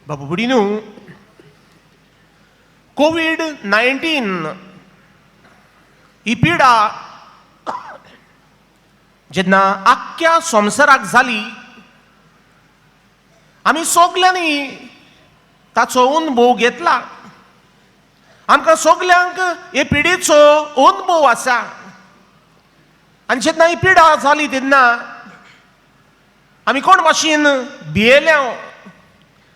बाबू भयणीनू, कोवीड 19 ही पिडा जेन्ना आख्ख्या संवसाराक जाली, आमी सगल्यांनी ताचो अनुभव घेतला. आमकां सगल्यांक हे पिडेचो अनुभव आसा. आनी जेन्ना ही पिडा जाली तेन्ना आमी कोण भाशेन भियेल्या,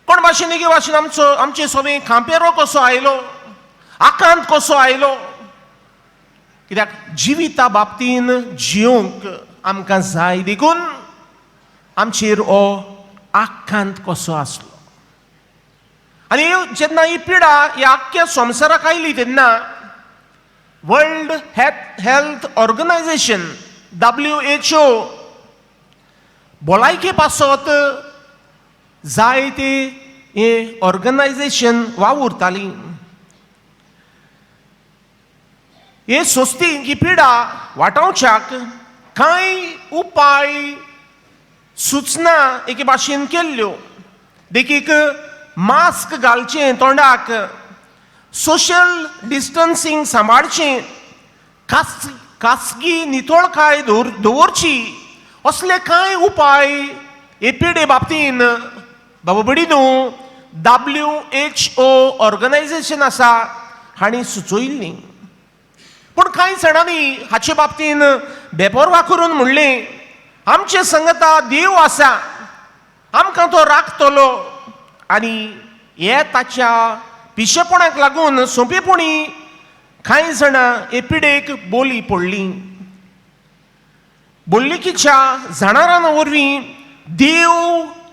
कोण भाशेन एके भाशेन आमचो आमचे सगळें खांपेरो कसो आयलो, आकांत कसो आयलो. कित्याक जिविता बाबतीन जियोंक आमकां जाय, देखून आमचेर हो आकांत कसो आसलो. आनी जेन्ना ही पिडा ह्या आख्ख्या संवसाराक आयली तेन्ना वर्ल्ड हेल्थ ऑर्गनायझेशन, WHO, भलायके पासत जायते हे ऑर्गनायझेशन वावुरताली. हे सोस्ती ही पिडा वाटावच्याक कांय उपाय सुचना एके भाशेन केल्ल्यो. देखीक, मास्क घालचें तोंडाक, सोशल डिस्टन्सींग सांबाळचें, खासगी नितळकाय दवरची, असले कांय उपाय हे पिडे बाबतीन, बाबा भयणीनू, WHO organisation आसा हांणी सुचयल्ली. पूण कांय जाणांनी हाचे बाबतीन बेपर्वा करून म्हणलें, आमचे संगता देव आसा, आमकां तो राखतलो. आनी हे ताच्या पिशेपणाक लागून सोंपेपणी कांय जाणां हे पिडेक बोली पडली. बोल्लिकीच्या जाणारां वरवीं देव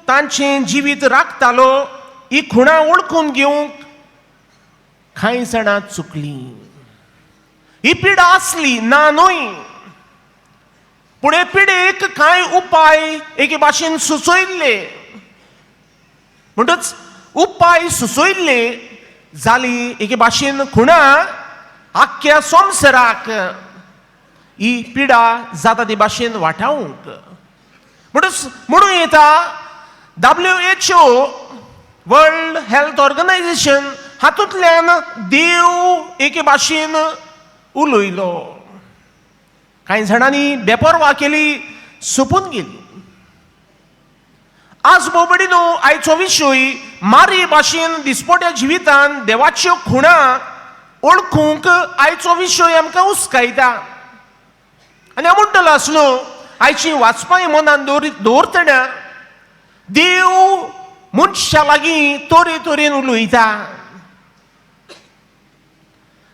तांचें जिवीत राखतालो ही खुणां वळखून घेवंक कांय जाणां चुकलीं. ही पिडा आसली, ना न्हय, पूण हे पिडेक कांय उपाय एके भाशेन सुचयल्ले. म्हणटच उपाय सुचयल्ले जाली एके भाशेन खुणा आख्ख्या संवसाराक ही पिडा जाता ती भाशेन वाटावंक. म्हणटच म्हणूं येता, WHO, world health organisation हातूंतल्यान देव एके भाशेन उलयलो. कांय जाणांनी बेपर्वा केली, सोंपून गेली. आज भोवबडीनो, आयचो विशय मारी भाशेन दिसपट्या जिवितान देवाच्यो खुणा वळखूंक आयचो विशय आमकां उस्कायता. आनी हांव म्हणटलो आसलो, आयची वाचपाय मनान दवरतना देव मनशा लागीं तरे तरेन उलयता.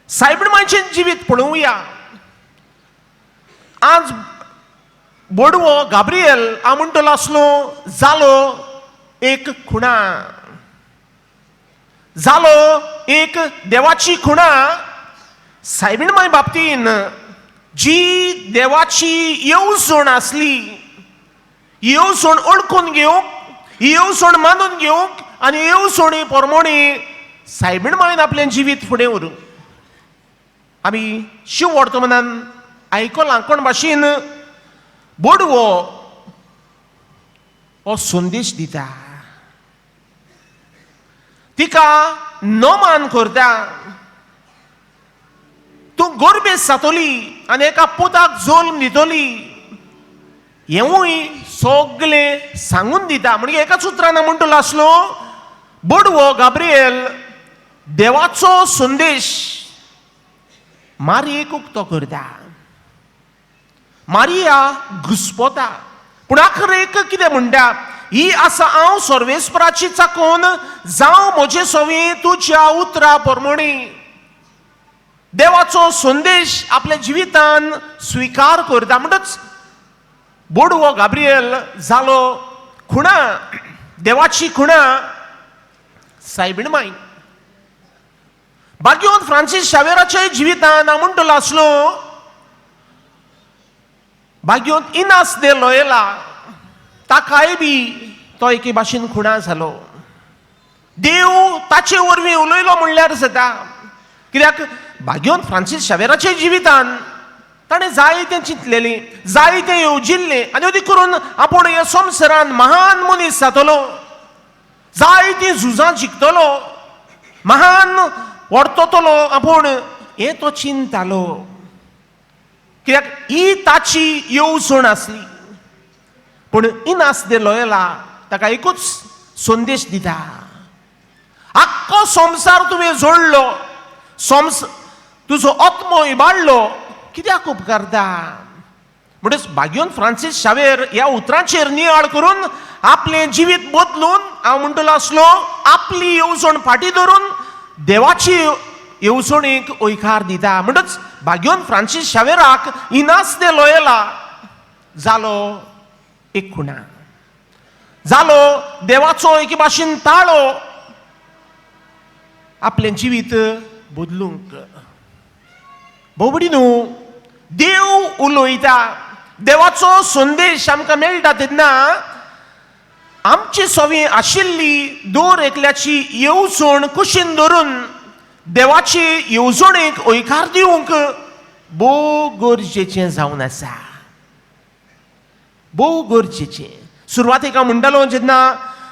सायबण मायचें जिवीत पळोवया. आज बोडवो गाब्रियल, हांव म्हणटलो आसलो, जालो एक खुणा, जालो एक देवाची खुणा. सायबीण माय बाबतीन जी देवाची येवजण आसली, येवजण वळखून घेवंक, येवजण मानून घेवंक आनी येवजणे प्रमाणे सायबीण मायन आपलें जिवीत फुडें व्हरूंक. आमी शिव वर्तमानान आयकलां कोण भाशेन बोडवो हो संदेश दिता, तिका नमान करता, तूं गोरबेस जातली आनी एका पुताक जल्म दितली, हेंवूय सगळें सांगून दिता. म्हणजे एकाच उतरान म्हणटलो आसलो, बोडवो गाब्रियल देवाचो संदेश मारियेक उक्तो करता. मारिया घुस्पता, पूण आखरेक कितें म्हणटा? ही आसा हांव सर्वेस्पराची चाकून, जावं म्हजे सवी तुज्या उतरा प्रमाणे. देवाचो संदेश आपल्या जिवितान स्विकार करता. म्हणटच बोडवो गाब्रियल जालो खुणा, देवाची खुणा सायबीण माय. भाग्यवंत फ्रांसीस शावेराच्या जिवितान हांव म्हणटलो आसलो, भाग्यवंत इनास दे लोयला, ताकाय बी तो एके भाशेन खुणा जालो. देव ताचे वरवीं उलयलो म्हणल्यार जाता. कित्याक भाग्यवंत फ्रांसीस शावेराच्या जिवितान ताणें जायतें चिंतलेलें, जायतें येवजिल्लें आनी अदीक करून आपूण ह्या संवसारान महान मनीस जातलो. जायतीं झुजां जिखतलो, महान वर्ततलो आपूण हें तो चिंतालो, कित्याक ही ताची येवजण आसली. पूण इनास दे लोयला ताका एकूच संदेश दिता, आख्खो संवसार तुवें जोडलो, तुजो आत्मो इबाडलो, कित्याक उपकारता? म्हणटच भाग्योन फ्रांसीस शावेर ह्या उतरांचेर नियाळ करून आपलें जिवीत बदलून, हांव म्हणटलो आसलो, आपली येवजण फाटीं धरून देवाची येवजणेक हयकार दिता. म्हणटच भाग्योन फ्रांसीस शावेराक इनास दे लोयला जालो एक खुणा, जालो देवाचो एके भाशेन ताळो आपलें जिवीत बदलूंक. बोबडी न्हू, देव उलयता, देवाचो संदेश आमकां मेळटा तेन्ना आमची सवी आशिल्ली दर एकल्याची येवजण कुशीन धरून देवाची येवजणेक हयकार दिवंक भोव गरजेचें जावन आसा, भोव गरजेचें. सुरवातेक हांव म्हणटालो, जेन्ना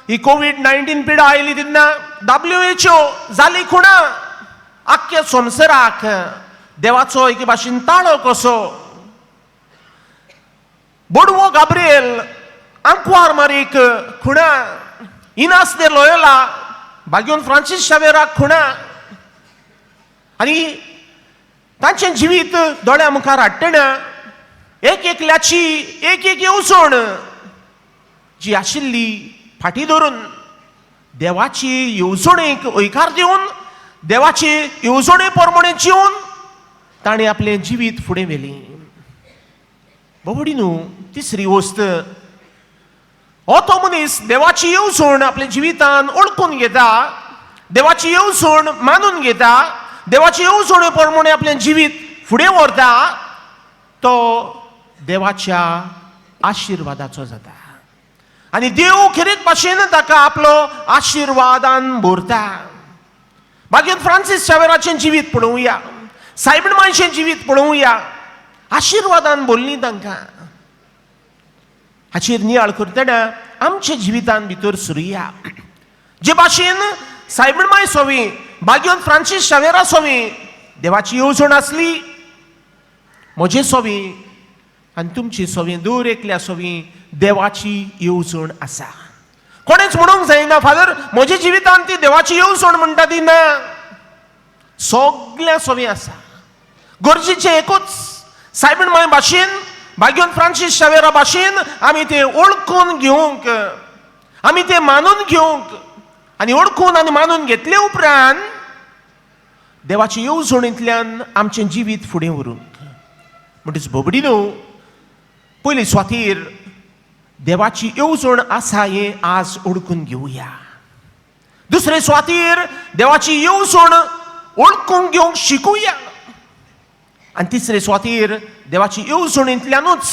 ही कोवीड-19 पिडा आयली तेन्ना WHO जाली खुणा आख्ख्या संवसाराक, देवाचो एके भाशेन ताळो कसो. बोडवो गाब्रियल आंकवार मारीक खुणा, इनास दे लोयोला भाग्योन फ्रांसीस शावेराक खुणा, आनी तांचें जिवीत दोळ्या मुखार हाडटना एक एकल्याची एक एक येवजण जी आशिल्ली फाटीं धरून देवाची येवजणेक हयकार दिवन, देवाची येवजणे प्रमाणे जिवन ताणें आपलें जिवीत फुडें व्हेलें. बोबडी न्हू, तिसरी वस्त, हो तो मनीस देवाची येवजण आपल्या जिवितान ओळखून घेता, देवाची येवजण मानून घेता, देवाची येवजणे प्रमाणे आपलें जिवीत फुडें व्हरता, तो देवाच्या आशिर्वादाचो जाता आनी देव खेरीत भाशेन ताका आपलो आशिर्वादान भरता. मागीर फ्रांसीस शावेराचें जिवीत पळोवया, सायबीण मायचें जिवीत पळोवया, आशिर्वादान भरलीं तांकां. हाचेर नियाळ करतना आमच्या जिवितान भितर सुरुया. जे भाशेन सायबीण माय सोवी, बाग्योन फ्रांसीस शावेरा सोवी देवाची येवजण आसली, म्हजे सोवी आनी तुमची सोवी, दर एकल्या सोवी देवाची येवजण आसा. कोणेच म्हणूंक जायना, फादर म्हज्या जिवितान ती देवाची येवजण म्हणटा ती ना. सगल्या सोवी आसा. गरजेचें एकूच, सायबीण माय भाशेन, भाग्योन फ्रांसीस शावेरा भाशेन आमी ते ओळखून घेवंक, आमी ते मानून घेवंक, आनी ओळखून आनी मानून घेतले उपरांत देवाचे येवजणेंतल्यान आमचें जिवीत फुडें व्हरूंक. म्हणटच बोबडी न्हू, पयली स्वातीर देवाची येवजण आसा हें आज ओळखून घेवया. दुसरे स्वातीर देवाची येवजण ओळखून घेवंक शिकूया, आनी तिसरे स्वातीर देवाची येवजणेंतल्यानूच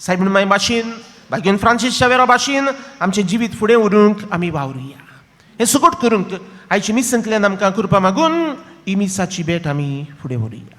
सायबीण माय भाशेन, भाग्योन फ्रांसीस शावेरा भाशेन आमचें जिवीत फुडें व्हरूंक आमी वावरुया. हें सुगट करूंक आयच्या मिसांतल्यान आमकां कृपा मागून ही मिसाची भेट आमी फुडें व्हरुया.